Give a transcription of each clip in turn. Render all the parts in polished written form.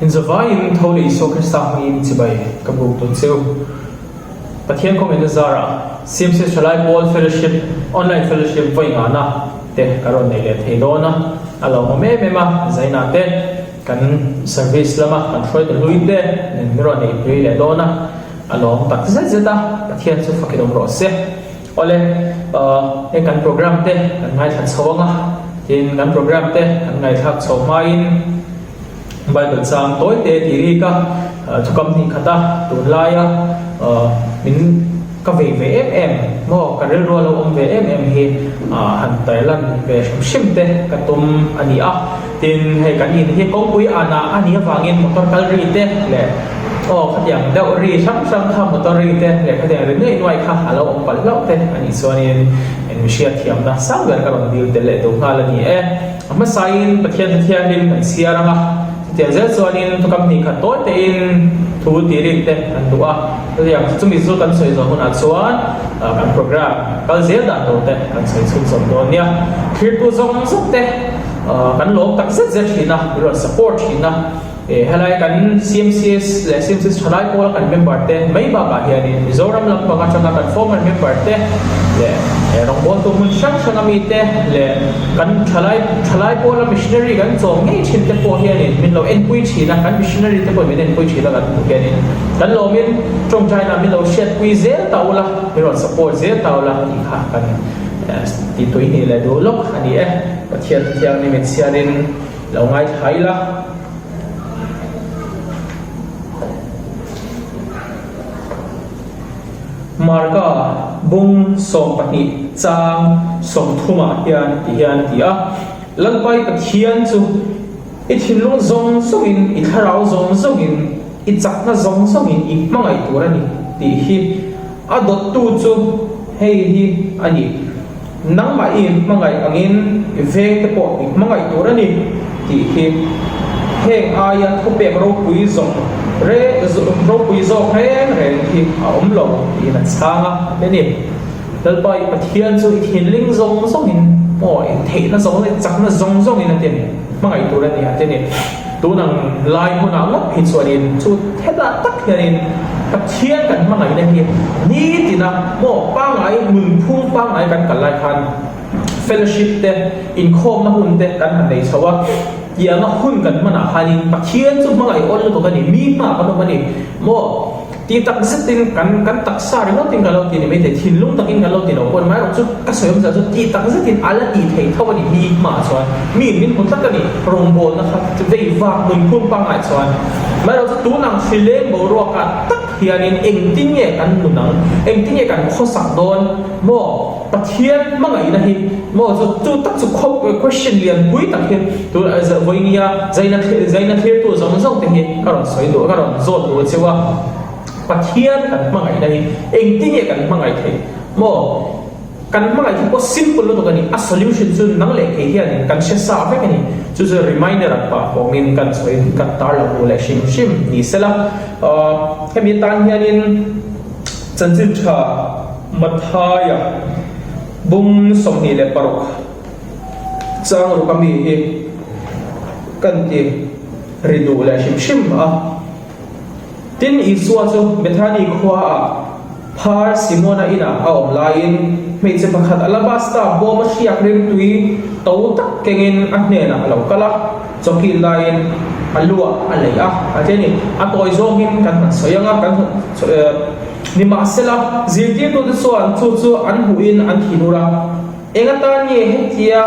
Inzavaiin tho leh Isua Krista hmangin chibai ka buk dawn che u. Pathian kawngin a zarah CMC Thalai Pawl Fellowship Online Fellowship vawi ngahna te ka rawn nei leh thei dawn a, a lo awm em em a, Zaina te kan service lama kan hruaitu hlui te nen min rawn neipui leh dawn a, a lawm tak zet zet a, Pathian chu fakin awm rawh se. Awle, hei kan program te kan ngaithla chho ang a, tin kan program te kan ngaithlak chho hmain Bible chang tawi te tih rik a, thukam hnih khat a, tunlaia min ka vei ve em em maw, ka rilru a lo awm ve em em hi han tarlan ve hrim hrim te ka tum a ni a. Tin, hei kan in hi kawngpui anah a nih avangin motor kal ri te leh aw khatiang deuh ri hrang hrang kha motor ri te leh khatiang ri nuaih nuaih kha a lo awm palh hlauh te a nih chuanin eng mihriat thiamna sang ber ka rawn dil tel leh duh nghal a ni e. A hmasain Pathian Pathianin kan chhiar ang a, chutiang zel chuanin thukam hnih khat tawi tein thu tih rik te kan duh a, chutiang chumi chu kan sawi zawh hunah chuan kan program kal zel dan tur te kan sawi chhunzawm dawn nia. Thlirtu zawng zawng te. Kan lawm tak zet zet thin a, min rawn support thin a. Helai kan CMCS leh CMCS thalai pawla kan member te mai bakah hianin Mizoram lampang atanga kan former member te leh rawngbawltu hmun hrang hrang ami te leh kan thalai thalai pawla missionary kan chawm ngei thin te pawh hianin min lo enpui thin a, kan missionary te pawhin min enpui thin a kan hmuh hianin kan lawmin tawngtaina min lo hriatpui zel ta ula, min rawn support zel ta ula tih kha kan titui hnih leh duh lawk a ni e. Pathian Thianghlim in chhiarin lo ngaithla ila. Marka bung 12 chang 30 ah hian ti hian a ti a, Lalpai Pathian chu i thinlung zawng zawngin, i thlarau zawng zawngin, i chakna zawng zawngin i hmangaih tur a ni tih hi a dawttu chu hei hi a ni. Nangmah i hmangaih angin i vengte pawh i hmangaih tur a ni tih hi heng aia thupek ropui zawng re ropui zawk reng reng hi a awm lo tiin a chhang a, a ti a ni. Lalpa i Pathian chu i thinling zawng zawngin maw i theihna zawng leh chakna zawng zawngin a ti a ni, hmangaih tur a ni a ti a ni. Tun ang lai hmunah ngawt hi chuanin chu hetah tak hianin Pathian kan hmangaihna hi nitina maw pangngai nunphung pangngai kan kal lai khan fellowship te inkhawmna hun te kan han nei chho a, tianga hun kan hmanah khanin Pathian chu hmangaih awl lutuk a ni, mi hma kan awm a ni maw. Ti tak zetin kan kan taksa ringawtin kan lo ti ni maithei, thinlung takin kan lo ti lo pawh ni mai erawh chu ka sawi awmzia chu ti tak zetin a la ti thei tho a ni mi hmaah chuan mi in min hmu tlat a ni rawngbawlna kha vei vak nunphung pangngai chuan mai erawh chu tun ang hrileng boruakah tak hianin engtin nge kan nun ang engtin nge kan khawsak dawn maw Pathian hmangaihna hi maw chu chu tak chu question lian pui tak hi tun vawinia zaina zaina thlirtu zawng zawng te hi ka rawn sawi duh ka rawn zawt duh a cheu a Pathian kan hmangaihna hi engtin nge kan hmangaih theih maw kan hmangaih hi pawh simple lutuk a ni a solution chu nang leh kei hianin kan hre sa vek a ni chu chu reminder ang pah pawmin kan sawi kan tarlang duh leh hrim hrim ni sela hemi atan hianin chanchin tha Mathaia bung 26 chang ruk ami hi kan ti ri duh leh hrim hrim a. Tin, Isua chu Bethani khuaah phar Simona inah a awm laiin hmeichhe pakhat alabasta bawma hriak rimtui to tak kengin a hnenah a lo kal a, chawkil laiin a luah a lei a, a ti a ni. A tawi zawngin kan han sawi ang a, kan han Nimahsela, zirtirtute chuan chu chu an hmuhin an thinur a, Eng atan nge hetia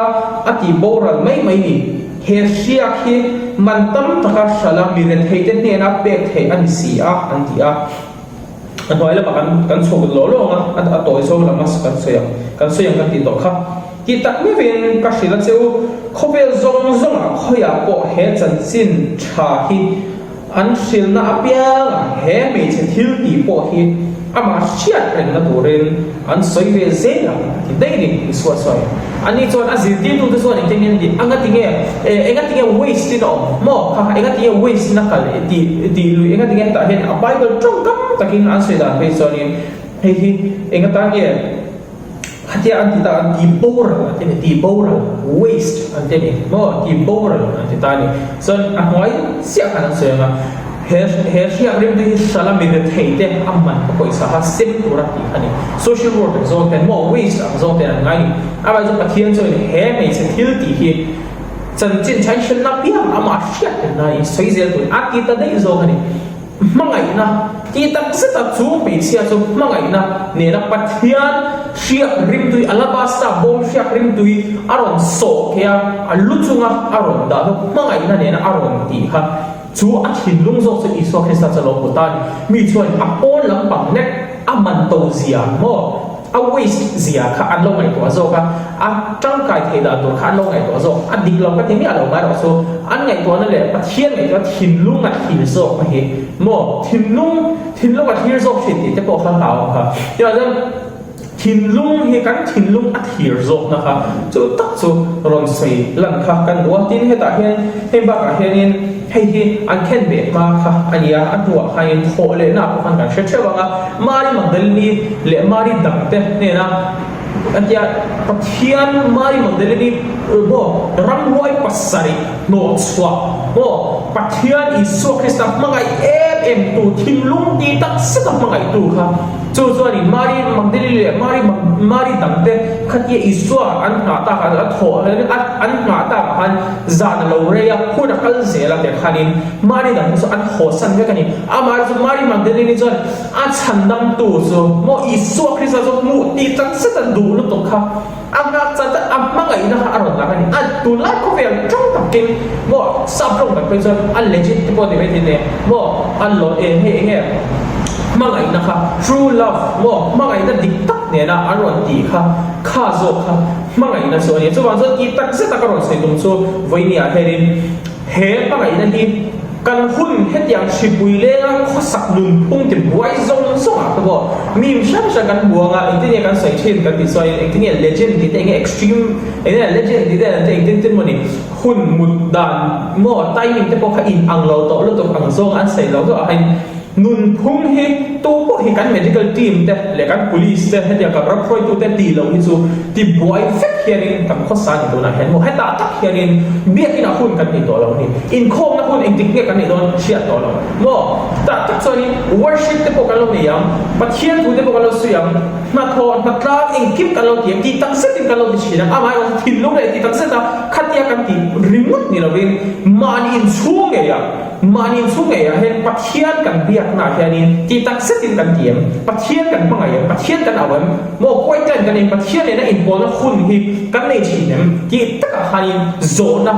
a tih boral mai mai ni? He hriak hi man tam taka hrala mi retheite hnena pek theih a ni si a, an ti a. A hnuai lamah kan kan chhuk lawh lawng a, a tawi zawng lam a kan sawi ang, kan sawi ang kan tih tawh kha. Tih tak meuhin ka hrilh a che u, khawvel zawng zawngah khawiah pawh he chanchin tha hi An hrilhna apiangah he hmeichhe thil tih pawh hi amah hriat rengna turin an sawi ve zel ang a ti daih ni, Isua sawi. Ani chuan a zirtirtute chuan engtin nge an tih? Anga tinge, enga tinge waste in a awm maw? Kha kha enga tinge waste in a kal tih tih lui enga tinge hetah hian a Bible tawngkam takin an sawi dan phei chuanin hei hi enga tan nge? Khatia an ti ta an ti boral an ti a ni, ti boral, waste an ti a ni maw, ti boral an ti ta a ni. Chuan a hnuai chiah khan an sawi ang a, he he hriak rim te hi hrala mi rethei te a man ka pawisa kha sem tur a tih kha a ni. Social work ang zawng ten maw, waste ang zawng ten an ngai a ni. Amah chu Pathian chuan he hmeichhe thil tih hi chanchin thain hrilhna piang amah hriat theihna in sawi zel tur a ti ta daih zawk a ni. Hmangaihna tih tak zeta chu hmeichhia chu hmangaihna nena Pathian hriak rimtui, alabasta bawm hriak rimtui a rawn sawh thei a, a lu chunga a rawn dah hlawk hmangaihna nena a rawn tih kha chu a thinlung zawk chu Isua Krista chu a lo hmu ta a ni. Mi chuan a pawn lampang lek a man to zia maw? A waste zia kha an lo ngaihtuah zawk a, a tangkai thei dan tur kha an lo ngaihtuah zawk. A dik lo ka ti miah lo mai erawh chu an ngaihtuahna leh Pathian ngaihtuah thinlung a thlir zawk na hi maw thinlung thinlung a thlir zawk thin tih te pawh kha hlauhawm kha. Tichuan chuan thinlung hi kan thinlung a thlir zawk na kha chu tak chu rawn sawi lan kha kan duh a. Tin hetah hian heng bakah hianin Hei hi an khen ve hma kha a ni a, a hnuah khanin thawh lehna pawh khan kan hre theuh ang a, Mari Magdalene leh Mari dangte hnena a tia Pathian Mari Magdalene maw ramhuai pasarih hnawhchhuah maw Pathian Isua Krista hmangaih em em tu thinlung ti tak zeta hmangaihtu kha Chu chuanin Mari Magdalene leh Mari Mari dangte khatia Isua an nghah tak a thawh an nghah takah khan zan a lo rei a, hun a kal zel a tih khanin Mari dangte chu an hawsan vek a ni. Amah chu Mari Magdalene chuan a chhandamtu chu maw Isua Krista chu hmuh tih tak zet a duh lutuk kha. A nghak chat a, a hmangaihna kha a rawn lang a ni. A tunlai khawvel tawng takin maw sap tawng tak phei chuan a legit te pawh ni mai thei maw a law e hei eng nge hmangaihna kha true love maw hmangaihna dik tak nena an rawn tih kha kha zawk kha hmangaihna chu a ni. Chuvang chuan tih tak zet a ka rawn sawi tum chu vawinia hianin He hmangaihna hi kan hun hetiang hripui lenga khawsak nunphung ti buai zawng zawngah te pawh meme hrang hrang kan hmu anga engtin nge kan sawi thin kan tih chuanin engtin nge legend tih te enge extreme eng nge legend tih te an engtin tin mawni hun mut dan maw timing te pawh kha in ang lo tawh lutuk ang zawng an sawi lo zawh ah khain Nunphung hi tu pawh hi kan medical team te leh kan police te hetiang kan ram hruaitu te tih loh hi chu ti buai vek hianin kan khawsa ni tunah hian maw hetah tak hianin biakinah hun kan nei tawh lo a ni. Inkhawmna hun engtik nge kan neih dawn hriat tawh lo maw tah tak chuanin worship te pawh kan lo nei ang, Pathian thu te pawh kan lo sawi ang, hnathawh hnatlang engkim kan lo ti ang tih tak zetin kan lo ti thin ang, amaherawhchu thinlung leh tih tak zeta khatia kan tih ringawt ni lovin mahni inchhung ngeiah Mahni inchhung ngeiah hian Pathian kan biaknaah hianin ti tak zetin kan ti em? Pathian kan hmangaih em? Pathian kan au em? Maw quiet time kan nei Pathian nena inpawlna hun hi kan nei thin em? Tih takah khanin zawhna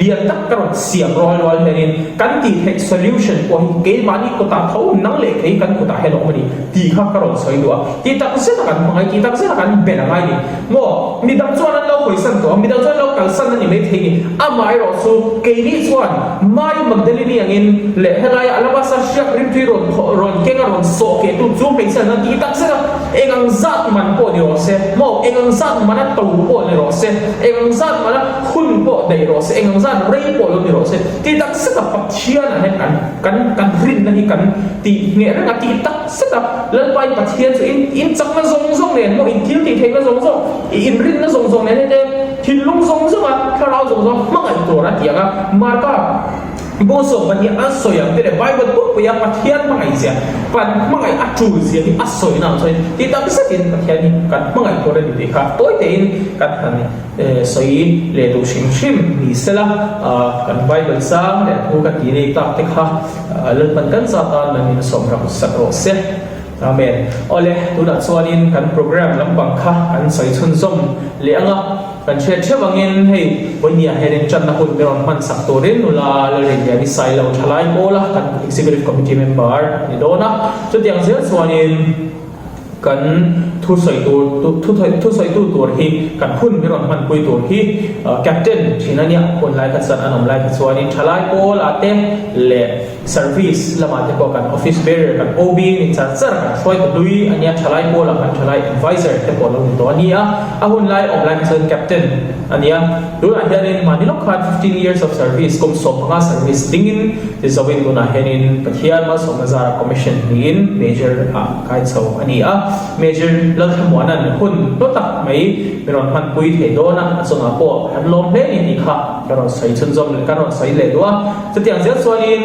lian tak ka rawn siam rual rual hianin kan tih theih solution pawh hi keimahni kutah tho nang leh kei kan kutah hian a awm a ni tih kha ka rawn sawi duh a. Ti tak zeta kan hmangaih, ti tak zeta kan bel a ngai ni. Maw? Midang chuan an lo hawisan tawh a, midang chuan an lo kalsan a ni maithei ni. Amaherawh chu keini chuan Mary Magdalene angin leh helaia alabasta hriak rimtui rawn thawh rawn keng a rawn sawh keh tu chu hmeichhia an ti tak zet a, eng ang zat man pawh ni rawh se, maw? Eng ang zat mana to pawh ni rawh se, eng ang zat mana hun pawh daih rawh se, eng ang zat rei pawh lo ni rawh se, ti tak zet a Pathianah hian kan kan kan rinna hi kan tih ngheh reng a, tih tak zet a, Lalpa in Pathian chu in in chakna zawng zawng nen maw, in thil tih theihna zawng zawng, i inrinna zawng zawng nen hete thinlung zawng zawng a, thlarau zawng zawng hmangaih tur a ti ang a. Marka Bawlsawm pahnih a sawi ang te leh Bible pumpuia Pathian hmangaih zia, kan hmangaih a tul zia hi a sawi na ang chuan ti tak zetin Pathian hi kan hmangaih tur a ni tih kha tawi tein kan han sawi leh duh hrim hrim ni sela, kan Bible sang leh thu kan tih nei tak te kha Lalpan kan zat tan man in sawm rak sak rawh se. Amen. Awle, tunah chuanin kan program lampang kha kan sawi chhunzawm leh ang a, kan hriat theuh angin hei Vawinia hianin tanna hun te rawn hman sak turin nula Lalrinliani Sailo thalai pawla kan Executive Committee member ni dawn a, chutiang zel chuanin Kan thusawi tur thusawitu tur hi kan hun min rawn hmanpui tur hi Captain thin a nia, hun lai kha chuan an awm lai kha chuanin thalai pawlah te leh service lamah te pawh kan office bearer kan OB ni char char kan hruaitu hlui a nia, thalai pawlah kan thalai advisor te pawh lo ni tawh a ni a, a hun lai awm lai kha chuan Captain a nia. Tunah hianin mahni lawk khan 15 years of service kum 15 service dingin ti zoin tunah hianin Pathian malsawmna zara commission niin Major ah Kai chho a ni a, Major. Lalthlamuana'n hun hlu tak mai min rawn hmanpui thei dawn a, a chungah pawh kan lawm hle ni tih kha ka rawn sawi chhunzawm leh kan rawn sawi leh duh a. Chutiang zel chuanin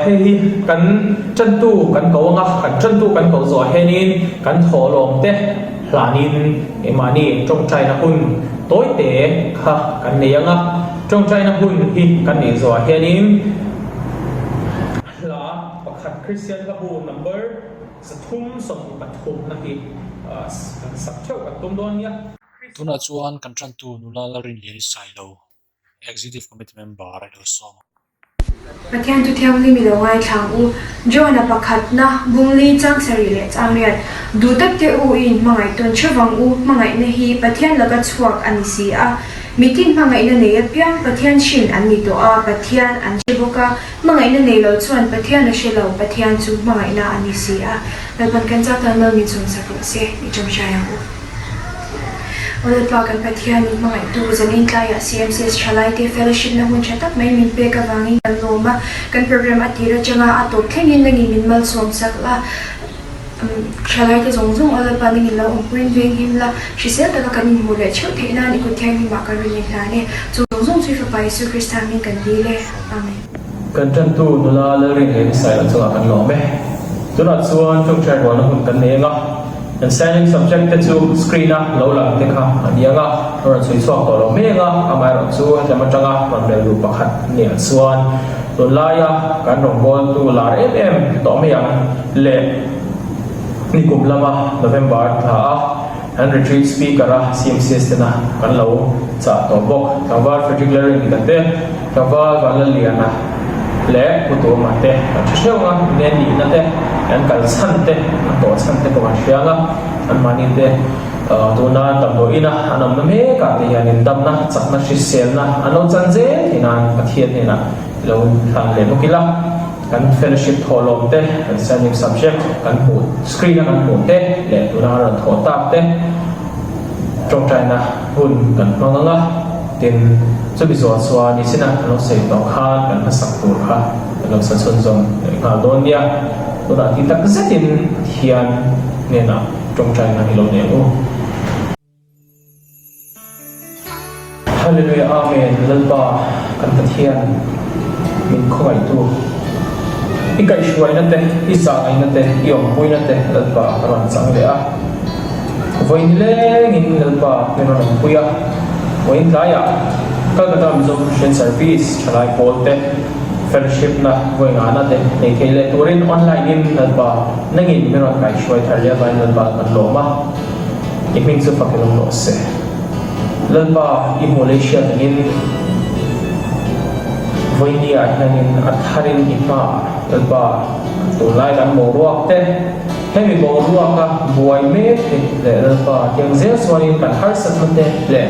hei hi kan tantu kan ko ang a, kan tantu kan koh zawh hianin kan thawhlawm te hlanin mahni tawngtaina hun tawite kha kan nei ang a, tawngtaina hun hi kan neih zawhah hianin Hla pakhat Kristian hla bu number 323 na hi kan sak theuh kan tum dawn nia. Tunah chuan kan tantu nula Lalrinliani Sailo, Executive Committee Member a lo sawm a. Pathian thu thianghlim i lo ngaithla ang u. John-a pakhatna, Bungli, Changsarih leh Changriat, Duh tak teh u i inhmangaih tawn theuh vang u, hmangaihna hi Pathian laka chhuak a ni si a. Mitin hmangaihna nei apiang Pathian hrin an ni tawh a, Pathian an hre bawk a. Hmangaihna nei lo chuan Pathian a hre lo, Pathian chu hmangaihna a ni si a. Lalpan kan chak tan lo min chhawmsak rawh se, i tawngtai ang u. Aw Lalpa kan Pathian min hmangaihtu, zanin tlaiah CMCS thalaite fellowship na hun tha tak mai min pek avangin kan lawm a, kan program a tir atanga a tawp thlengin nangin min malsawmsak la. Thalaite zawng zawng aw Lalpa nangin lo awmpuiin veng him la, hrisel taka kan inhmuh leh theuh theih nan i kut thianghlimah kan rawn inhlan e. Chu zawng zawng chu i Fapa Isu Krista hming kan dil e. Amen. Kan tantu nula Lalrinhlei Sailo chungah kan lawm e. Tunah chuan ṭawngṭai rualna hun kan nei ang a, kan standing subject te chu screen a lo lang te kha a ni ang a, a rawn chhui chhuak tawh lo mai ang a, amaherawhchu hetlem aṭanga rawn bel duh pakhat nia chuan tunlaia kan rawngbawltu lar em em tawh mai ang. Leh nikum lama November thla a an retreat speaker a CMCS tena kan lo chah tawh bawk. Tlangval Frederick Lalrinlika te, Tlangval Vanlalliana leh Pu Tuama te kan hre hreuh ang a, enge nihna te, an kal chhan te, an tawh chhan te pawh kan hria ang a, anmahni te tuna damdawiin a an awmna mekah te hianin damna, chakna, hriselna an lo chan zel theih nan Pathian hnenah i lo hlan leh bawk ila. Kan fellowship thawhlawm te, kan standing subject kan hmuh, screen a kan hmuh te leh tuna a rawn thawh tak te tawngtaina hun kan hmang ang a, tin chumi zawh chuan ni china kan lo sawi tawh khan kan hmasak tur kha kan lo sa chhunzawm leh nghal dawn nia. Tunah ti tak zetin Pathian hnenah tawngtaina hi lo nei ang u. Hallelujah Amen Lalpa kan Pathian min khawngaihtu i kaihhruaina te i zahngaihna te i awmpuina te Lalpa ka rawn chang leh a vawi nilengin Lalpa min rawn awmpui a vawiin tlaiah Calcutta Mizo Christian Service thalai pawl te fellowship na vawi ngahna te nei thei leh turin online in Lalpa nangin min rawn kaihhruai thar leh avangin Lalpa kan lawm a. I hming chu fak ilawm rawh se. Lalpa, i hmuh leh hriat angin vawinia hianin a tharin i hmaah Lalpa, tunlai kan boruak te, hemi boruaka buai mek te leh Lalpa tiang zel chuanin kan harsatna te leh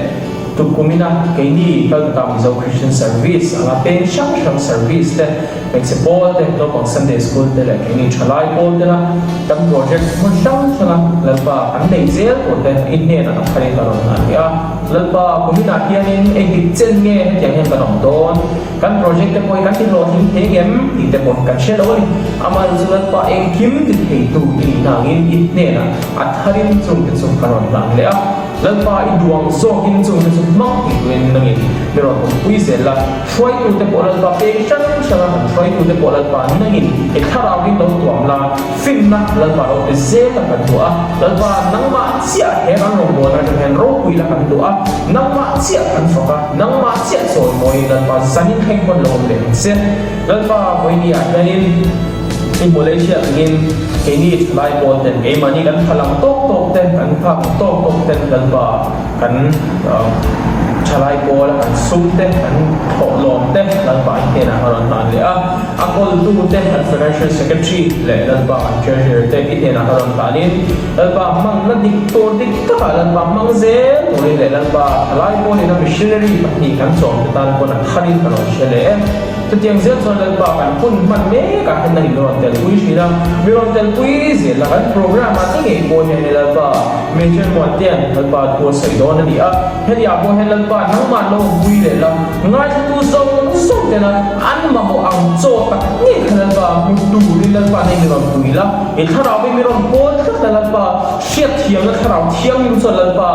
tukumina keini Calcutta Mizo Christian Service anga peng hrang hrang service te Hmeichhe pawl te, naupang Sunday School te leh keini thalai pawl tena kan project hmun hrang hranga Lalpa kan nei zel tur te i hnenah a tharin ka rawn hlan leh a. Lalpa, kuminah hianin engtik chen nge hetiang hian kan awm dawn? Kan project te pawh hi kan ti hlawhtling thei ngem tih te pawh hi kan hre lo a ni. Amah chu Lalpa engkim ti theitu i nih hnangin i hnenah a tharin chungte chu ka rawn hlan leh a. Lalpa i duang zawkin chungte chu hmang tih tuin nangin mi rawn awmpui zel la. Hruaitute pawh Lalpa peng hrang hrang a, kan hruaitute pawh Lalpa nangin i thlarauin lo tuam la, finna Lalpa lo pe zel a kan duh a, Lalpa nangmah chiah he ran rawngbawlna atang hian ropui la kan duh a, nangmah chiah kan fak a, nangmah chiah chawimawiin Lalpa zanin thleng pawn lo awm leh ang che. Lalpa vawinia hianin i Malaysia angin keini thalai pawl ten keimahni kan phalang tawk tawk te, kan phak tawk tawk ten Lalpa, Kan thalai pawl a kan sum te, kan thawhlawm te Lalpa in hnenah a rawn hlan leh a, a kawltu te kan Financial Secretary leh Lalpa kan Treasurer te i hnenah a rawn hlanin Lalpa hmangna dik tur dik takah Lalpa hmang zel turin leh Lalpa thalai pawlin a missionary pahnih kan chawm te tan pawn a tharin ka rawn hre leh e. Chutiang zel chuan Lalpa kan hun hman mek ah hian nangin rawn telpui thin a, mi rawn telpui zel a, kan program ah te ngei pawh hian i Lalpa Major Muantean Lalpa thu a sawi dawn a ni a, hetiah pawh hian Lalpa nangmah lo awmpui leh la, ngaithlatu zawng zawng tena an mamawh ang chaw tak ngei kha Lalpa hmu turin Lalpa nei mi rawn pui la, i thlarau hi mi rawn pawl tlat la Lalpa, hriatthiamna thlarau thianghlim chuan Lalpa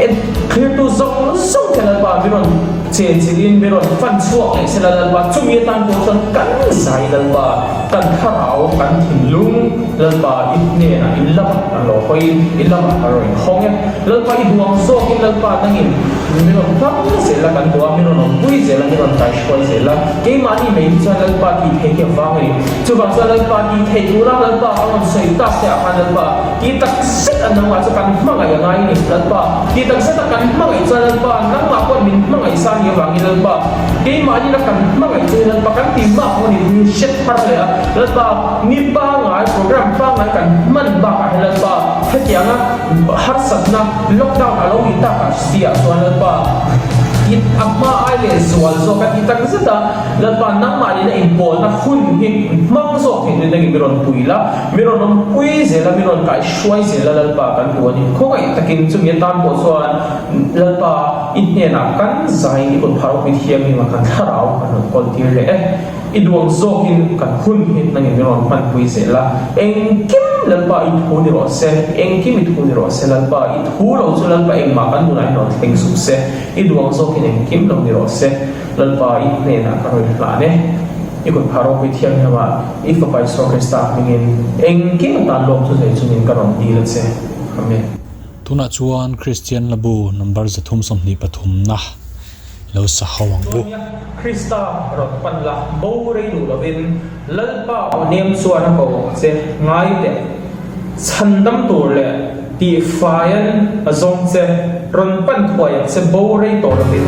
en thlirtu zawng zawng te Lalpa mi rawn chenchilhin mi rawn fan chhuak leh sela Lalpa chumi atan pawh chuan kan zai Lalpa kan thlarau kan thinlung Lalpa i hnenah i lamah kan lo hawiin i lamah kan rawn inhawng e Lalpa i duang zawkin Lalpa nangin mi rawn hmang zel a kan duh a mi rawn awmpui zel a mi rawn kaihruai zel a keimahni mai hi chuan Lalpa tih theih hi a vang a ni chuvang chuan Lalpa tih theih tura Lalpa a rawn sawi tak te ah khan Lalpa Ti tak zet a nangmah chu kan hmangaih a ngai ni Lalpa. Ti tak zet a kan hmangaih chuan Lalpa, nangmah pawh min hmangaih sa ni avangin Lalpa, keimahni la kan hmangaih chu Lalpa kan ti mak maw ni hi hriat thar leh a Lalpa, ni pangngai program pangngai kan hman bakah hian Lalpa, hetianga harsatna lockdown a lo nih takah si ah chuan Lalpa, i a hma ai leh zual zawk a ti tak zet a Lalpa, nangmah nena inpawlna hun hi hmang zawk theih tuin nangin mi rawn pui la. Mi rawn awmpui zel a, mi rawn kaihhruai zel a Lalpa kan duh a ni. Khawngaih takin chumi atan pawh chuan Lalpa i hnenah kan zaiin i kut phar awpui thianghlim a kan thlarau kan rawn kawl tir leh e. I duang zawkin kan hun hi nangin mi rawn hmanpui zel a. Engkim Lalpa i thu ni rawh se, engkim i thu ni rawh se Lalpa, i thu lo chu Lalpa engmah kan nunah hian rawn thleng suh se, i duang zawkin engkim lo ni rawh se Lalpa i hnenah ka rawn hlan e. I kut phar ropui thianghlim ah i Fapa Isua Krista hmingin engkim atan lawm chu zei chungin ka rawn dil a che. Amen. Tunah chuan Kristian Labu number 323 na lo sa ho ang u. Chuan Krista rawn pan la, bo rei duh lovin Lalpa aw nem chuan a ko ang che, ngai teh, chhandam tur leh tihfaian a zawng che, rawn pan thuai ang che bo rei tawh lovin.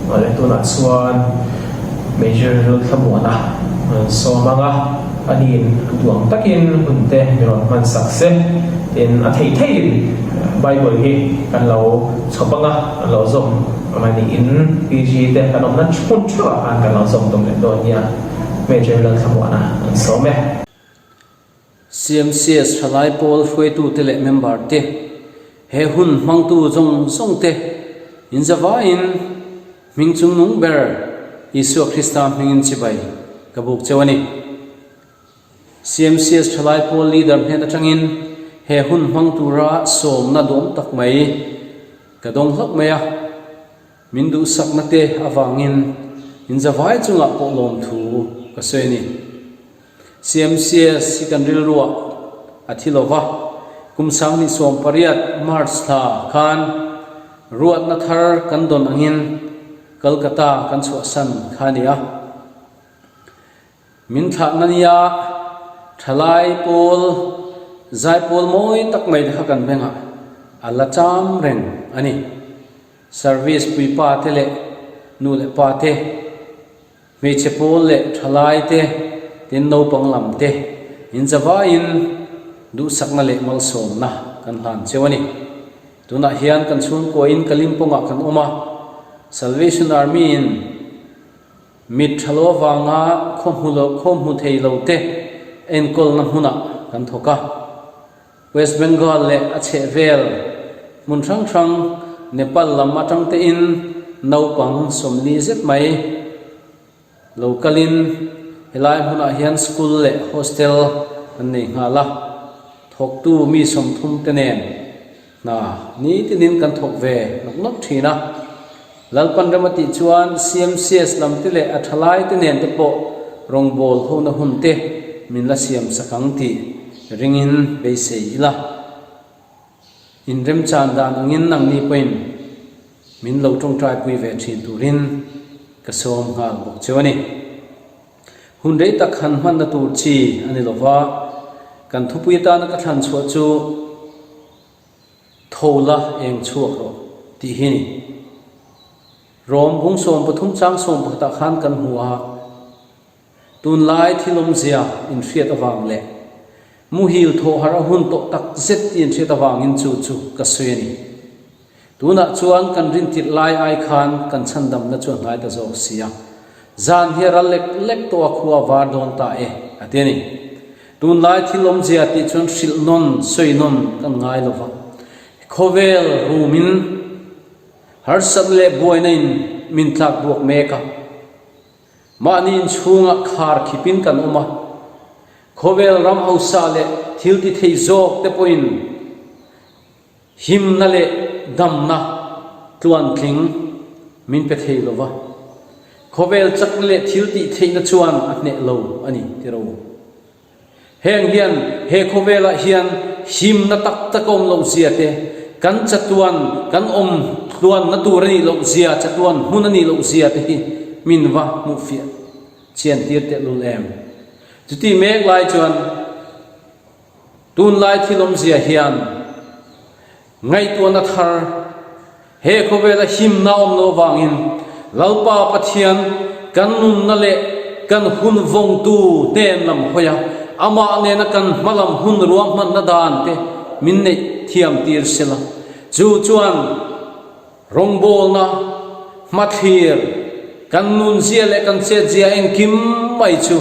Awle tunah chuan Major Lalthlamuana rawn sawm ang a. Aniin a duh ang takin hun te mi rawn hman sak se. Tin, a theih theihin Bible hi kan lo chhawp ang a, kan lo zawm ang a niin PG te kan awmna hmun theuhah khan kan lo zawm tum leh dawn nia. Major Lalthlamuana an sawm e. CMCS Thalai Pawl hruaitute leh member te, he hun hmangtu zawng zawng te inzavaiin hming chungnung ber Isua Krista hmingin chibai ka buk cheu a ni. CMCS Thalai Pawl leader hnen atangin he hun hmang tura sawmna duam tak mai ka dawng hlauh mai a, min duhsakna te avangin inzavai chungah pawh lawmthu ka sawi a ni. CMCS hi kan rilruah a thi lo va, kum 2018 March thla khan ruatna thar kan dawn angin Kolkata kan chhuahsan kha a ni a. Min thlahna nia thalai pawl zaipawl mawi tak mai te kha kan bengah a la cham reng a ni. Service puipa te leh nu leh pa te. Hmeichhe pawl leh thalai te, tin naupang lam te inzavaiin duhsakna leh malsawmna kan hlan cheu a ni. Tunah hian kan chhungkuain Kalimpongah kan awm a, Salvation Army-in mit tha lo avanga khaw hmu lo khaw hmu thei lo te enkawlna hmunah kan thawk a. West Bengal leh a chhehvel hmun hrang hrang Nepal lam atang tein naupang 40 zet mai lo kalin helai hmunah hian school leh hostel an nei nghal a, thawktu mi 30 te nen hna nitinin kan thawk ve nawk nawk thin a. Lalpan rem a tih chuan CMCS lam te leh a thalai te nen te pawh rawngbawl hona hun te min la siam sak ang tih ringin beisei ila. Inremchan dan angin nangni pawhin min lo tawngtaipui ve thin turin ka sawm nghal bawk cheu a ni. Hun rei tak han hmanna tur chi a ni lova, kan thupui atana ka thlan chhuah chu, Tho la eng chhuak rawh tih hi ni. Rom bung 13 chang 11 ah khan kan hmu a, tunlai thil awmzia inhriat avang leh muhil thawh harh a hun tawh tak zet tih inhriat avangin chu chu ka sawi a ni. Tunah chuan kan rintirh lai ai khan kan chhandamna chu a hnai ta zawk si a, zan hi a ral lek lek tawh a khua a var dawn ta e a ti a ni. Tunlai thil awmzia tih chuan hrilh nawn, sawi nawn kan ngai lo va. Khawvel rumin harsatna leh buaina in min tlak buak mek a. Mahni inchhungah khar khipin kan awm a. Khawvel ram hausa leh thil ti thei zawk te pawhin himna leh damna tluantling min pe thei lo va. Khawvel chakna leh thil tih theihna chuan a hneh lo a ni ti ro. Heng hian he khawvelah hian himna tak tak a awm loh zia te, kan chatuan kan awm tluanna tur a nih loh zia, chatuan hmun a nih loh zia te hi min va hmuhfiah chian tir tehlul em. Chuti mek lai chuan Tunlai thil awmzia hian ngaihtuahna thar he khawvela himna awm loh avangin Lalpa Pathian kan nunna leh kan hun vawngtu hnen lam hawi a, amah nena kan hmalam hun ruahmanna dan te min neih thiam tir sela. Chu chuan Rawngbawlna, hmathlir, kan nunzia leh kan chetzia engkim mai chu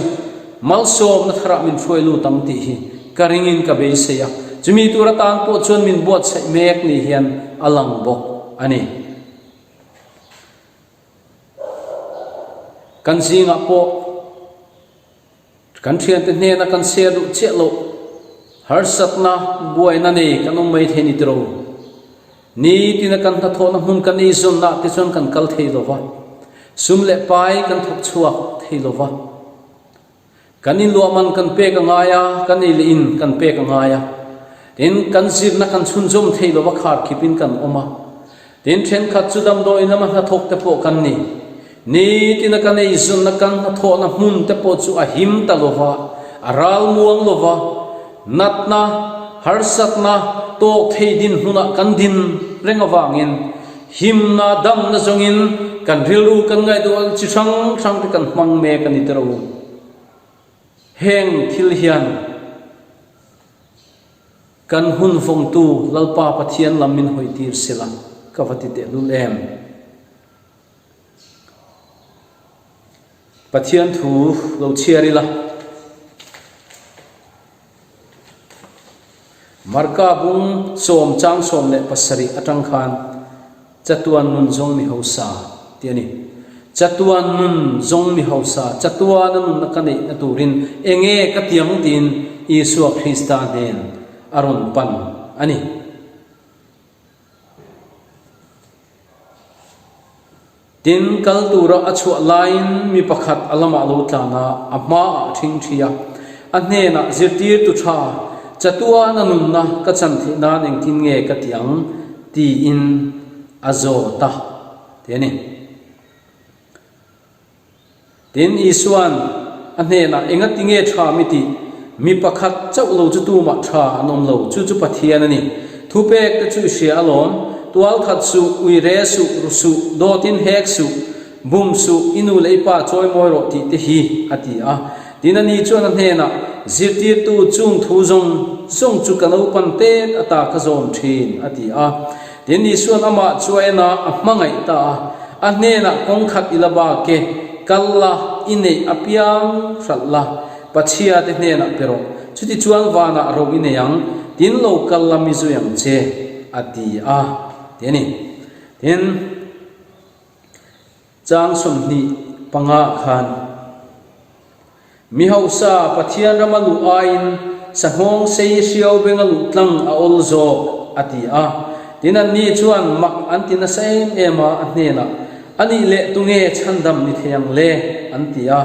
malsawmna tharah min hruai lut ang tih hi ka ringin ka beisei a, chumi tur atan pawh chuan min buatsaih mek ni hian a lang bawk a ni. Kan zingah pawh. Kan thiante hnena kan share duh chiah loh, harsatna, buaina nei kan awm mai thei ni tiro. Nitina kan hnathawhna hmun kan eizawnna te chuan kan kal thei lo va, sum leh pai kan thawk chhuak thei lo va. Kan inluah man kan pek a ngai a, kan ei leh in kan pek a ngai a. Tin, kan zirna kan chhunzawm thei lo va kharkhipin kan awm a. Tin, thenkhat chu damdawiin lama hnathawk te pawh kan ni. Nitina kan eizawnna kan hnathawhna hmun te pawh chu a him ta lo va, a ral muang lo va, natna, harsatna tawk thei dinhmunah kan din reng avangin himna, damna zawngin kan rilru kan ngaihtuah chi hrang hrang te kan hmang mek a ni tiro. Heng thil hian kan hun vawngtu Lalpa Pathian lam min hawitir sela ka va ti tehlul em. Pathian thu lo chhiar ila. Marka bung sawm chang 17 atang khan chatuan nun zawng mi hausa tih a ni. Chatuan nun zawng mi hausa, chatuana nunna ka neihna turin enge ka tiang tiin Isua Krista hnen a rawn pan a ni. Tin, kal tura a chhuah laiin mi pakhat a lamah a lo tlan a, a hmaah a ṭhingṭhi a. A hnenah, Zirtirtu ṭha, chatuana nunna ka chan theih nan engtin nge ka ti ang? tiin a zawt a, ti a ni. Tin, Isua'n a hnenah, Engati nge ṭha mi tih? Mi pakhat chauh lo chu tumah ṭha an awm lo, chu chu Pathian a ni. Thupek te chu i hria alawm, Tualkhat suh, ui re suh, ru suh, dawtin hek suh, bum suh, i nu leh i pa chawi mawi rawh tih te hi, a ti a. Tin, ani chuan a hnenah, Zirtirtu, chung thu zawng zawng chu ka naupan tet ata ka zawm ṭhin, a ti a. Tin, Isua'n amah chu a en a, a hmangaih ta a. A hnenah kawng khat i la bak e, kal la, i neih apiang hralh la, Pachhia te hnenah pe rawh, chutichuan vanah ro i nei ang, tin lo kal la mi zui ang che, a ti a, ti a ni. Tin, chang 25 ah khan. Mi hausa Pathian rama luh aiin sanghawng sei hriau benga luh tlang a awl zawk, a ti a. Tin, anni chuan mak an ti nasa em em a, a hnenah, A nih leh tunge chhandam ni thei ang le? an ti a.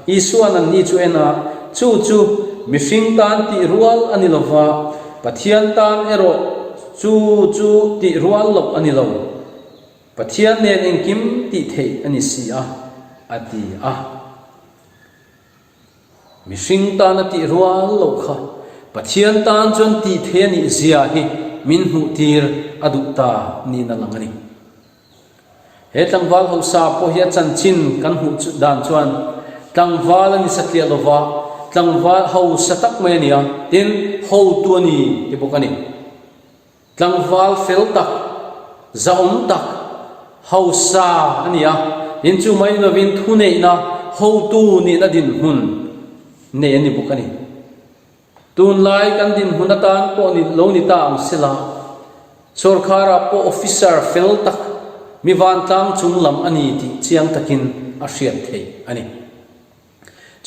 Isua'n anni chu en a, Chu chu mihring tan tih rual a ni lo va, Pathian tan erawh chu chu tih rual loh a ni lo. Pathian nen engkim tih theih a ni si a, a ti a. Mihring tana tih rual loh kha Pathian tan chuan tih thei a nih zia hi min hmuh tir a duh ta niin a lang a ni. He tlangval hausa pawh hi a chanchin kan hmuh dan chuan tlangval a ni satliah lova, tlangval hausa tak mai a ni a, tin hotu a ni ti bawk a ni. Tlangval fel tak, zahawm tak, hausa a ni a, tin chu mai ni lovin thuneihna hotu nihna dinhmun nei a ni bawk a ni. Tunlai kan dinhmun atan pawh ni lo ni ta ang sela, sawrkharah pawh officer fel tak, mi vantlang chung lam a ni tih chiang takin a hriat theih a ni.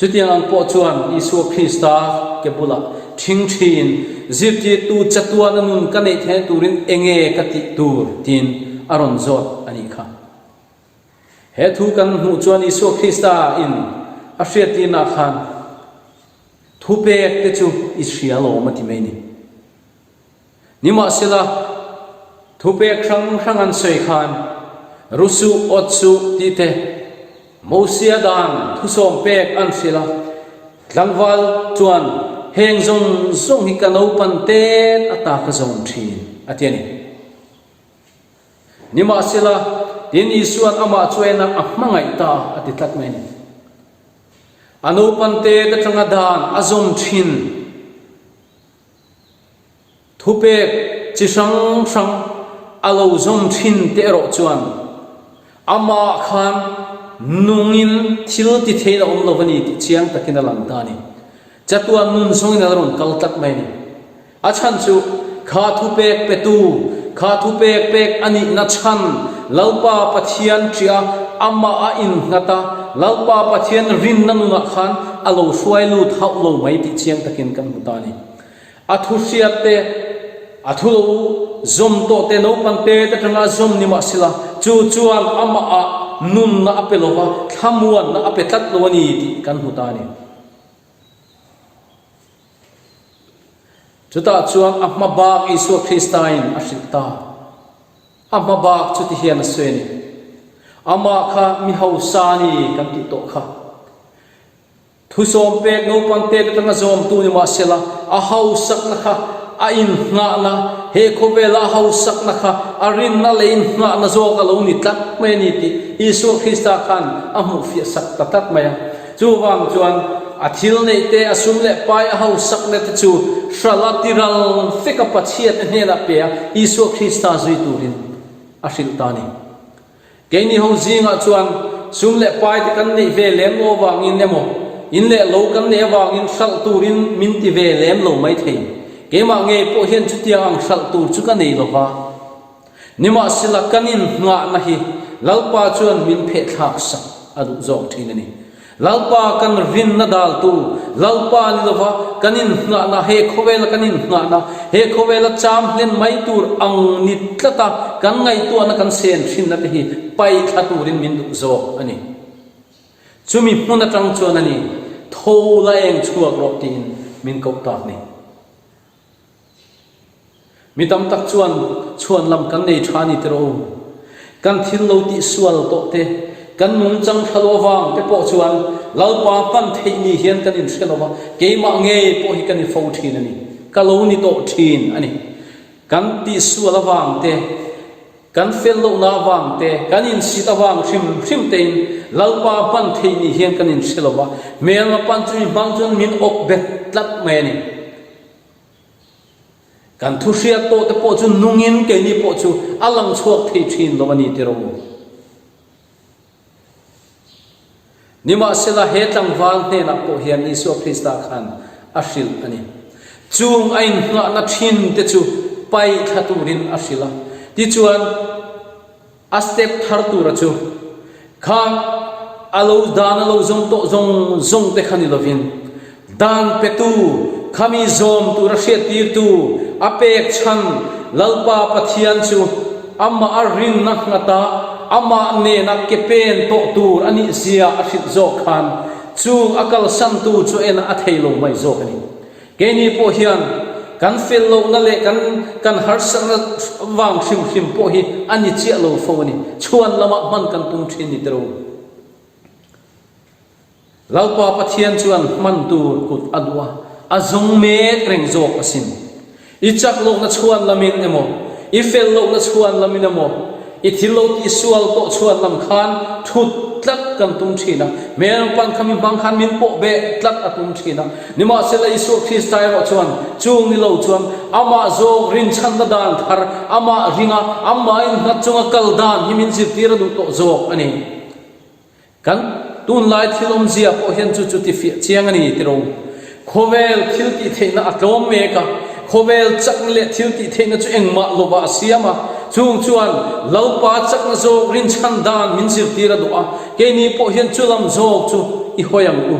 Chutiang ang pawh chuan Isua Krista ke bulah ṭhingṭhiin, Zirtirtu chatuana nun ka neih theihna turin enge ka tih tur? tiin a rawn zawt a nih kha. He thu kan hmuh chuan Isua Krista in a hriattirnaah khan thupek te chu i hria lawm a ti mai ni. Nimahsela, thupek hrang hrang an sawi khan, Ru suh, awt suh tih te, Mosia dan thusawm pek an hrilh a. Tlangval chuan, Heng zawng zawng hi ka naupan tet ata ka zawm thin, a ti a ni. Nimahsela, tin Isua'n amah chu en a, a hmangaih ta a ti tlat mai a ni. A naupan tet atanga dan a zawm thin. Thupek chi hrang hrang a lo zawm thin te erawh chuan amah khan nungin thil ti theiin a awm lo a ni tih chiang takin a lang ta a ni. Chatuan nun zawngin a la rawn kal tlat mai a ni. A chhan chu kha thupek petu, kha thupek pek a nihna chhan Lalpa Pathian ṭiah amah a innghat a, Lalpa Pathian rinna nunah khan a lo hruai lut hauh lo mai tih chiang takin kan hmu ta a ni. A thu hriat te, a thu lo zawm tawh te, naupang te te atanga a zawm ni mah sela, chu chuan amahah nunna a pe lo va, thlamuanna a pe tlat lo a ni tih kan hmu ta a ni. Chutah chuan a hma bak Isua Kristain a hrilh ta. A hma bak chu ti hian a sawi a ni. Amah kha mi hausa a ni kan tih tawh kha. Thusawm pek naupang tet atanga zawmtu ni mahsela, a hausakna kha a innghahna, he khawvela a hausakna kha a rinna leh innghahna zawk a lo ni tlat mai a ni tih Isua Krista khan a hmuhfiah sak ta tlat mai a. Chuvang chuan. a thil neih te, a sum leh pai a hausakna te chu hralh a tiral fek a Pathiate hnenah pe a Isua Krista zui turin a hrilh ta a ni. Keini ho zingah chuan sum leh pai te kan neih ve lem lo avangin emaw, in leh lo kan neih avangin hralh turin min ti ve lem lo maithei. Keimah ngei pawh hian chutiang ang hralh tur chu ka nei lo va. Nimahsela kan inhnghahna hi Lalpa chuan min phehthlak sak a duh zawk thin a ni. Lalpa kan rinna daltu Lalpa ni lova kan inhnghahna, he khawvela kan inhnghahna, he khawvela cham hlen mai tur ang ni tlata kan ngaihtuahna kan sen thinna te hi paihthla turin min duh zawk a ni. Chumi hmun atang chuan a ni, Tho la eng chhuak rawh tiin min koh tak ni. Mi tam tak chuan chhuan lam kan nei tha ni tiraw u. Kan thil lo tih sual tawh te, kan nungchang thla lo avang te pawh chuan Lalpa hman theih ni hian kan inhre lo va, keimah ngei pawh hi ka ni fo thin a ni. Ka lo ni tawh thin a ni. Kan tih sual avang te, kan fel lohna avang te, kan insit avang hrim hrim tein Lalpa hman theih ni hian kan inhre lo va, hmelma pan chumi hmang chuan min awk bet tlat mai a ni. Kan thu hriat tawh te pawh chu nungin keini pawh chu a lang chhuak thei thin lo a ni tiraw? Nimahsela he tlangval hnenah pawh hian Isua Krista khan a hrilh a ni. Chung a inhnghahna thin te chu paih thla turin a hrilh a. Tichuan, A step thar tura chu khang a lo dan a lo zawng tawh zawng zawng te kha ni lovin dan petu khami zawm tura hriattirtu a pek chhan Lalpa Pathian chu amah a rinna nghata amah nena ke pen tawh tur a nih zia a hrilh zawk khan chung a kalsantu chu en a thei lo mai zawk a ni. Keini pawh hian kan fel lohna leh kan kan harsatna vang hrim hrim pawh hi a ni chiah lo fo a ni. Chhuan lamah hman kan tum thin ni tiro. Lalpa Pathian chuan hman tur kut a duh a, a zawng mek reng zawk asin. I chak lohna chhuan lamin emaw, i fel lohna chhuan lamin emaw, i thil lo tihsual tawh chhuan lam khan thut tlat kan tum thin a. Hmel pan kha mi hmang khan min pawh beh tlat a tum thin a. Nimahsela Isua Krista erawh chuan chung ni lo chuan amah zawk rinchhanna dan thar, amah ringa, amah innghat chunga kal dan hi min zirtir a duh tawh zawk a ni. Kan tunlai thil awmzia pawh hian chu chu ti fiah chiang a ni tiro. Khawvel thil tih theihna a tlawm mek a, khawvel chakna leh thil tih theihna chu engmah lovah a siam a, chung chuan Lalpa chakna zawk rinchhan dan min zirtir a duh a, keini pawh hian chu lam zawk chu i hawi ang u.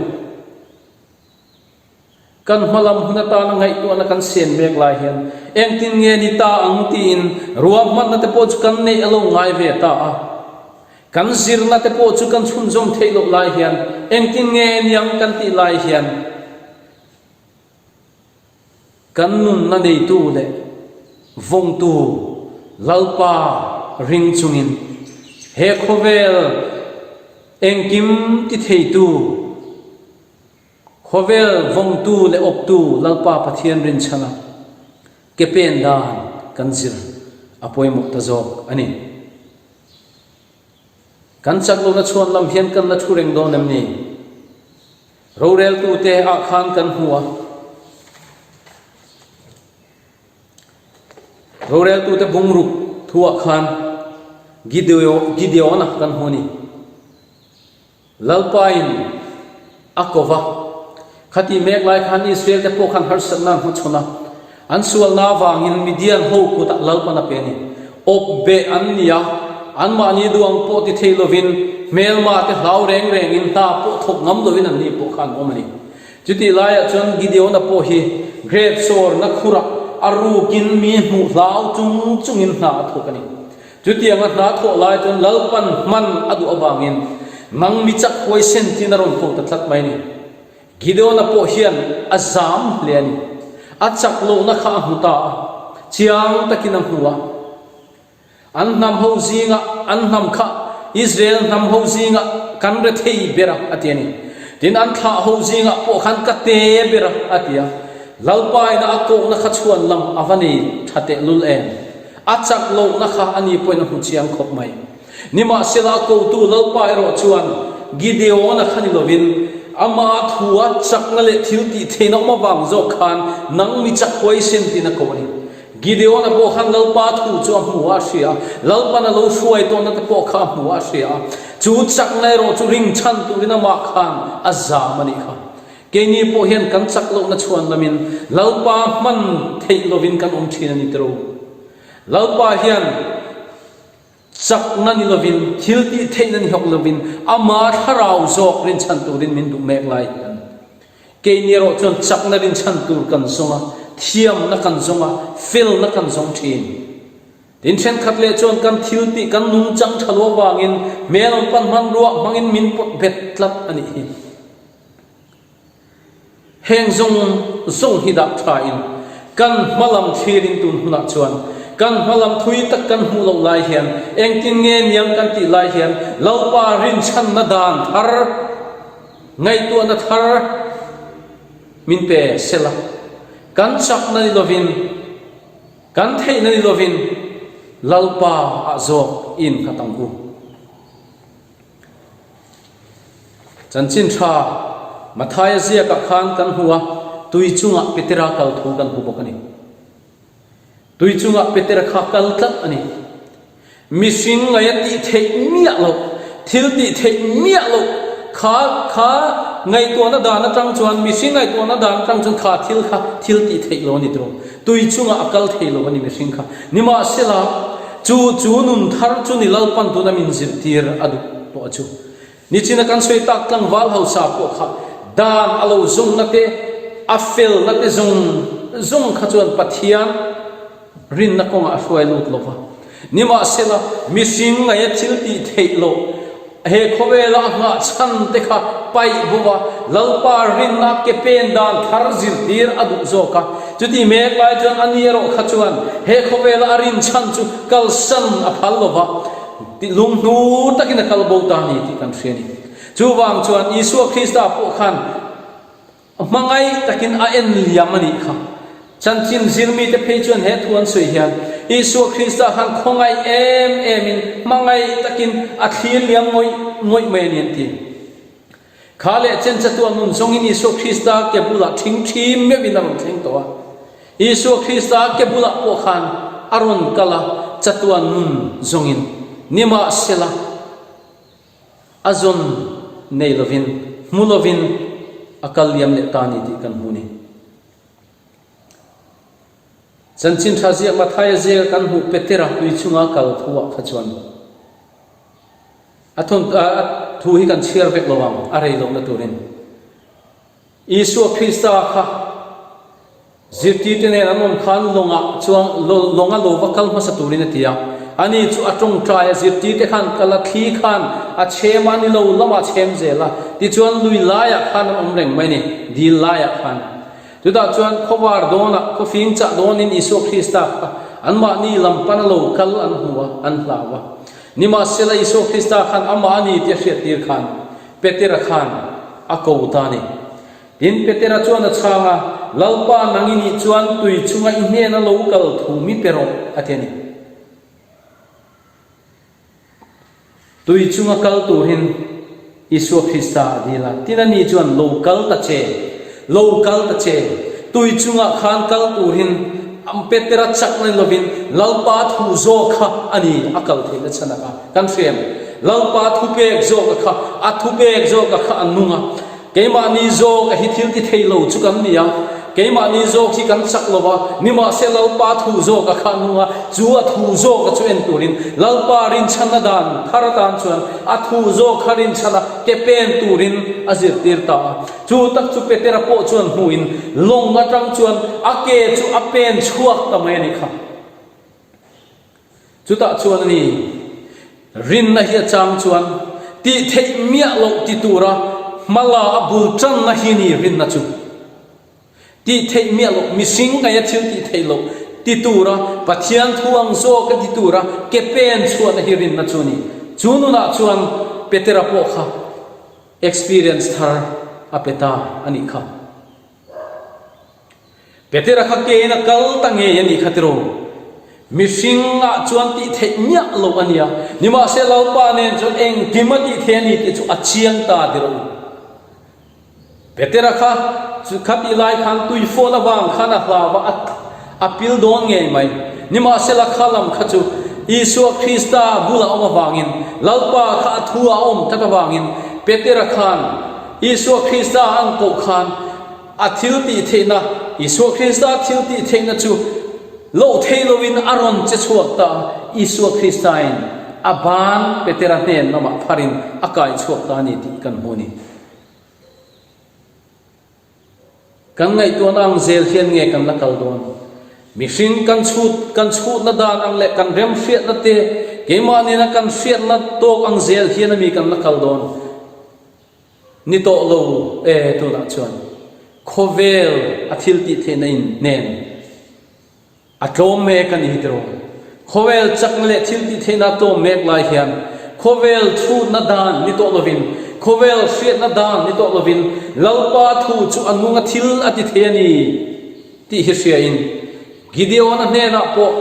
Kan hmalam hun atana ngaihtuahna kan sen mek lai hian engtin nge ni ta ang tiin ruahmanna te pawh chu kan neih a lo ngai ve ta a. Kan zirna te pawh chu kan chhunzawm theih loh lai hian engtin nge niang kan tih lai hian kan nunna neitu leh vawngtu Lalpa ring chungin he khawvel engkim ti theitu Khawvel vawngtu leh awptu Lalpa Pathian rinchhana ke pen dan kan zir a pawimawh ta zawk a ni. Kan chak lohna chhuan lam hian kan la thu reng dawn em ni? Roreltute ah khan kan hmu a. Roreltute bungruk thuah khan Gideon-a kan hmu a ni. Lalpain a ko va. Khatih mek lai khan Israel te pawh khan harsatna an hmachhawn a. An sualna avangin Midian ho kutah Lalpan a pe a ni. Awp beh an ni a, anmahni duh ang pawh ti thei lovin hmelma te hlau reng rengin hna pawh thawk ngam lovin anni pawh kha an awm a ni. Chutih laiah chuan Gideona pawh hi grape sawrna khurah a rukin mi hmuh hlau chung chungin hna a thawk a ni. Chutianga hna thawh lai chuan Lalpan hman a duh avangin nang mi chak huaisen tiin a rawn ko ta tlat mai a ni. Gideona pawh hian a zam hle a ni. A chak lohna kha a hmu ta a, chiang takin a hmu a. An hnam ho zinga an hnam kha Israel hnam ho zinga kan re thei ber a, a ti a ni. Tin, an thlah ho zingah pawh khan ka te ber a, a ti a. Lalpa ina a kohna kha chhuan lam a va nei tha tehlul em? A chak lohna kha a ni pawhin a hmu chiang khawp mai. Nimahsela a kotu Lalpa erawh chuan Gideon-a kha ni lovin. Ama thua chakna leh thil tih theihna awm avang zawk khan nang mi chak huaisen tiin a ko a ni. Gideon-a pawh khan Lalpa thu chu a hmu a, a hria a, Lalpan a lo hruai tawnna te pawh kha a hmu a, a hria a. Chu chakna erawh chu ring chhan turin amah khan a zam a nih kha. Keini pawh hian kan chak lohna chhuan lamin Lalpa hman theih lovin kan awm thin a ni tiro. Lalpa hian chakna ni lovin, thil tih theihna ni hawk lovin ama thlarau zawk rinchhan turin min duh mek lai hian keini erawh chuan chakna rinchhan tur kan zawng a, thiamna kan zawng a, felna kan zawng thin. Tin, thenkhat leh chuan kan thil tih kan nungchang tha lo avangin hmel an pan hmanrua hmangin min pawt bet tlat a nih hi. Heng zawng zawng hi dah thain kan hma lam thlirin tun hunah chuan kan hma lam thui tak kan hmuh loh lai hian engtin nge niang kan tih lai hian Lalpa rinchhanna dan thar, ngaihtuahna thar min pe sela kan chakna ni lovin, Kan theihna ni lovin Lalpa ah zawk in nghat ang u. Chanchin tha Mathaia ziakah khan kan hmu a, tui chungah Petera kal thu kan hmu bawk a ni. Tui chungah Petera kha kal tlat a ni. Mihring ngaih a tih theih miah loh, thil tih theih miah loh kha kha ngaihtuahna dan atang chuan, mihring ngaihtuahna dan atang chuan kha thil kha thil tih theih lo a ni tawh. Tui chungah a kal thei lo a ni mihring kha. Nimahsela, chu chu nun thar chu ni Lalpan tuna min zirtir a duh tawh a chu. Nichina kan sawi tak tlangval hausa pawh kha dan a lo zawmna te, a felna te zawng zawng kha chuan Pathian rinna kawngah a hruai lut lo va. Nimahsela, mihring ngaia thil tih theih loh, he khawvela a nghah chhan te kha paih bo va, Lalpa rinna ke pen dan thar zirtir a duh zawk a. Chuti mek lai chuan a ni erawh kha chuan he khawvela a rin chhan chu kalsan a phal lo va, lunghnur takin a kal bo ta a ni tih kan hria a ni. Chuvang chuan Isua Krista pawh khan Hmangaih takin a en liam a nih kha. Chanchin zirmite phei chuan he thu an sawi hian Isua Krista khan khawngaih em emin hmangaih takin a thlir liam ngawih ngawih mai a ni an ti. Kha leh chen chatuah nun zawngin Isua Krista ke bulah thing thim meuhin a rawn thleng tawh a. Isua Krista ke bulah pawh khan a rawn kal a, chatuah nun zawngin nimahsela, A zawn nei lovin, hmu lovin a kal liam leh ta a ni tih kan hmu ni. Chanchin tha ziak Mathaia ziaka kan hmuh Petera tui chunga kal thu ah kha chuan a thawn a thu hi kan chhiar vek lo ang a rei lohna turin. Isua Krista kha zirtirte nen an awm khan lawngah chuan lawnga lo va kal hmasa turin a ti a. Ani chu a tawngtai a, zirtirte khan kal a, thli khan a chhem a, ni lo lamah a chhem zel a. Tichuan lui laiah khan an awm reng mai a ni, dil laiah khan. Chutah chuan khawvar dawnah, khawfing chah dawnin Isua Krista kha anmahni lam pana lo kal an hmu a, an hlau a. Nimahsela Isua Krista khan amah a ni tih a hriattir khan Petera khan a ko ta a ni. Tin, Petera chuan a chhang a, Lalpa, nang i nih chuan tui chunga i hnena lo kal thu mi pe rawh, a ti a ni. Tui chunga kal turin Isua Krista a dil a, tin ani chuan, Lo kal ta che, lo kal ta che, tui chungah khan kal turin Petera chak na ni lovin Lalpa thu zawk kha a ni a kal theihna chhan a kha. Kan hriam. Lalpa thupek zawk a kha, a thupek zawk a kha a nung a. Keimahni zawk a hi thil ti thei lo chu kan ni a, keimahni zawk hi kan chak lo va, nimahse Lalpa thu zawk a kha a nung a, chu a thu zawk a chu en turin Lalpa rinchhanna dan thar atan chuan a thu zawk kha rinchhan a ke pen turin a zirtir ta a. Chu tak chu Petera pawh chuan hmuhin lawng atang chuan a ke chu a pen chhuak ta mai a nih kha. Chutah chuan a ni, rinna hi a chang chuan tih theih miah loh ti tura hmala a bul tanna hi ni rinna chu. Tih theih miah loh, mihring ngaia thil tih theih loh ti tura Pathian thu ang zawk a ti tura ke pen chhuahna hi rinna chu a ni. Chu nunah chuan Petera pawh kha experience thar a pe ta a nih kha. Petera kha kein a kal ta ngei a nih kha tiraw? Mihring ah chuan tih theih miah loh a nia, nimahse Lalpa nen chuan engkim a tih thei a ni tih chu a chiang ta tiraw? Petera kha chu khatih lai khan tui fawn avang khan a hlau a, a pil dawn ngei mai. Nimahsela kha lam kha chu Isua Krista bula awm avangin, Lalpa kha a thu a awm tlat avangin Petera khan Isua Krista an koh khan a thil tih theihna, Isua Krista thil tih theihna chu loh thei loin a rawn che chhuak ta a, Isua Kristain a ban Petera hnen lamah pharin a kai chhuak ta a ni tih kan hmu a ni. Kan ngaihtuahna ang zel hian nge kan la kal dawn? Mihring kan chhut kan chhutna dan ang leh kan remhriatna te keimah nena kan hriatna tawk ang zel hian ami kan la kal dawn? Ni tawh lo e tunah chuan khawvel a thil tih theihna in hnen A tlawm mek a ni hi tiraw? Khawvel chakna leh thil tih theihna a tlawm mek lai hian khawvel chhutna dan ni tawh lovin, khawvel hriatna dan ni tawh lovin Lalpa thu chu a nunga thil a ti thei a ni tih hi hriain Gideon-a hnenah pawh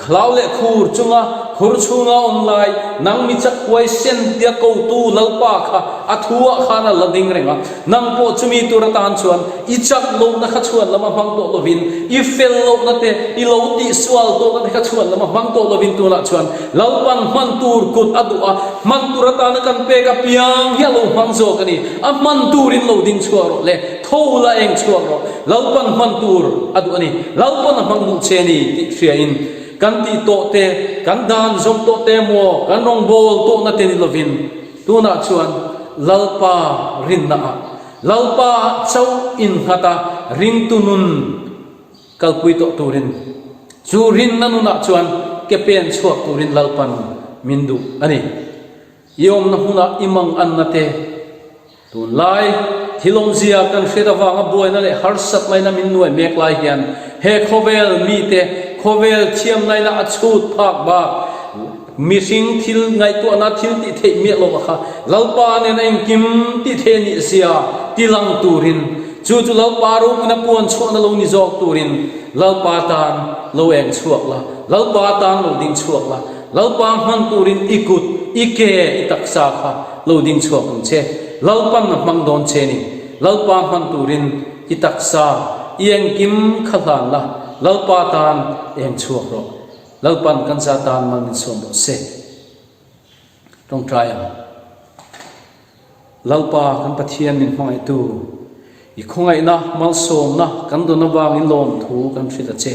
hlau leh khur chunga khur chhunga awm lai nang mi chak huai sen tia kotu Lalpa kha a thu-ah khan a la ding reng a. Nang pawh chumi tur atan chuan i chak lohna kha chhuan lama hmang tawh lovin, i fel lohna te, i lo tihsual tawhna te kha chhuan lama hmang tawh lovin tunah chuan Lalpan hman tur kut a duh a, hman tur atana kan pek apiang hi a lo hmang zawk a ni. A hman turin lo ding chhuak rawh le, tho la eng chhuak rawh. Lalpan hman tur a duh a ni. Lalpan a hmang duh che a ni tih hriain kan tih tawh te, kan dan zawm tawh te emaw, kan rawngbâwl tawhna te ni lovin, Tunah chuan Lalpa rinnaah Lalpa chauh innghat a ringtu nun kalpui tawh turin, chu rinna nunah chuan ke pen chhuak turin Lalpan min duh a ni. I awmna hmunah i mang anna te, tunlai thil awmzia kan hriat avanga buaina leh harsat laina min nuai mek lai hian he khawvel mite khawvel thiamnaina a chhut phak bak Mihring thil ngaihtuahna thil tih theih miah lo kha Lalpa nen a engkim tih theih a nih sia ti lang turin, chu chu Lalpa ropuina puan chhuahna lo ni zawk turin Lalpa tan lo eng chhuak la, Lalpa tan lo ding chhuak la, Lalpa hman turin i kut, i ke, i taksa kha lo ding chhuak ang che. Lalpan a hmang dawn che ni. Lalpa hman turin i taksa, i engkim kha hlan la, Lalpa tan eng chhuak rawh. Lalpan kan za tan mal min sawm rawh se. Tawngtai ang. Lalpa kan Pathian min hmangaihtu, i khawngaihna, malsawmna kan dawn avangin lawmthu kan hrilh a che.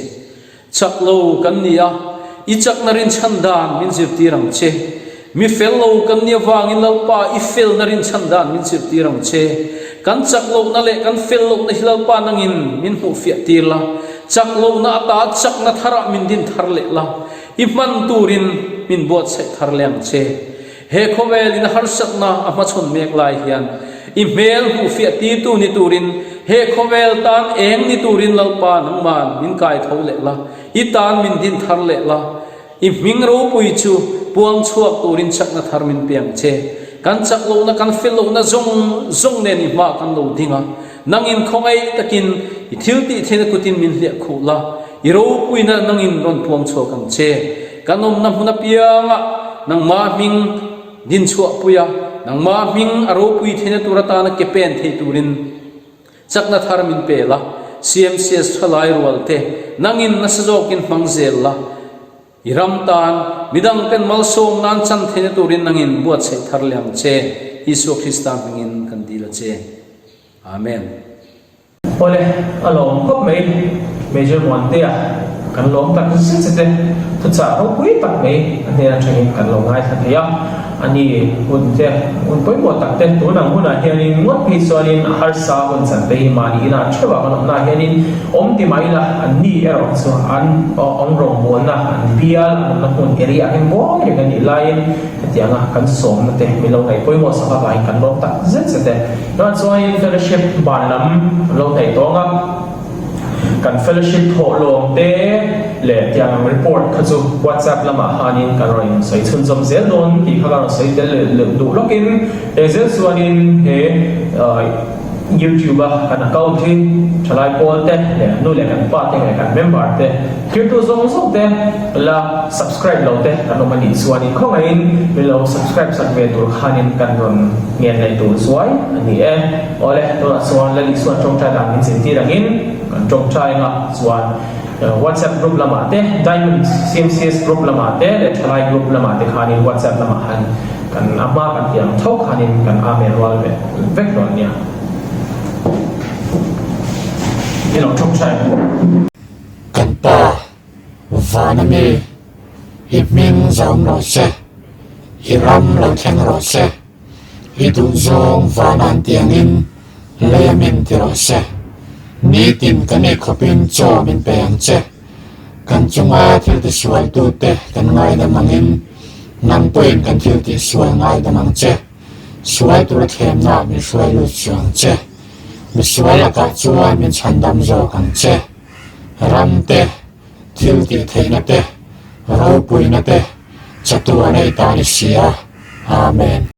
Chak lo kan ni a, i chakna rinchhan dan min zirtir ang che. Mi fel lo kan ni avangin Lalpa i felna rinchhan dan min zirtir ang che. Kan chak lohna leh kan fel lohna hi Lalpa nangin min hmuhfiah tir la. Chak lohna ata chakna tharah min din thar leh la, i hman turin min buatsaih thar leh ang che. He khawvelin a harsatna a hmachhawn mek lai hian i hmel hmuhfiah tirtu ni turin, he khawvel tan eng ni turin Lalpa nangman min kai tho leh la, i tan min din thar leh la. I hming ropui chu puang chhuak turin chakna thar min pe ang che. Kan chak lohna, kan fel lohna zawng zawng nen i hma kan lo ding a. Nangin khawngaih takin i thil tih theihna kutin min hliah khuh la, i ropuina nangin rawn puang chhuak ang che. Kan awmna hmun apiangah nangmah hming din chhuahpui a, nangmah hming a ropui theihna tur atana ke pen thei turin Chakna thar min pe la, CMCS thalai rual te nangin nasa zawkin hmang zel la, i ram tan midang ten malsawm nan chan theihna turin nangin buatsaih thar leh ang che, Isua Krista hmingin kan dil a che. Amen. Awle, a lawm khawp mai Major Muantea, kan lawm tak zet zet e, thuchah ropui tak mai a hnen atangin kan lo ngaithla thei a. A ni, hun te, hun pawimawh tak te, tun ang hunah hianin ngawt phei chuanin a harsa hun chan te hi mahni inah theuhah kan awmnaah hianin awm ti mah ila an ni erawh chu an awm rawngbawlna, an bial, an awmna hmun area ah hian buai reng a nih laiin hetianga kan sawmna te min lo ngaih pawimawh sak avangin kan lawm tak zet zet e. Tunah chuanin fellowship ban lam an lo hnaih tawng a. Kan fellowship thawhlawm te leh tiang ang report kha chu WhatsApp lamah khanin kan rawn sawi chhunzawm zel dawn tih kha ka rawn sawi tel leh duh lawkin eng zel chuanin he. YouTube a kan account hi thalai pawl te leh nu leh kan pa te leh kan member te thirtu zawng zawng te la subscribe lo te kan awm a nih chuanin khawngaihin min lo subscribe sak ve tur khanin kan rawn ngen leh tur zuai a ni e. Awle, tunah chuan Lali chuan tawngtai dan min zirtir angin kan tawngtai anga chuan WhatsApp group lamah te, Diamond CMCS group lamah te leh thalai group lamah te khanin WhatsApp lamah khan kan a hma kan tih ang tho khanin kan amen rual ve vek dawn nia. I lo tawngtai ang u. Kan Pa, Vana mi, i hming zawm rawh se, i ram lo thleng rawh se. I duhzawng van an ti angin lei a min ti rawh se. Nitin kan ei khawpin chaw min pe ang che. Kan chunga thil tisualtute kan ngaidam angin nang pawhin kan thil tihsual ngaidam ang che. Sual tura thlemnaah min hruai lut suh ang che. Misual lakah chuan min chhandam zawk ang che. Ram te, thil tihtheihna te, ropuina te, chatuan ei ta ni si a. Amen.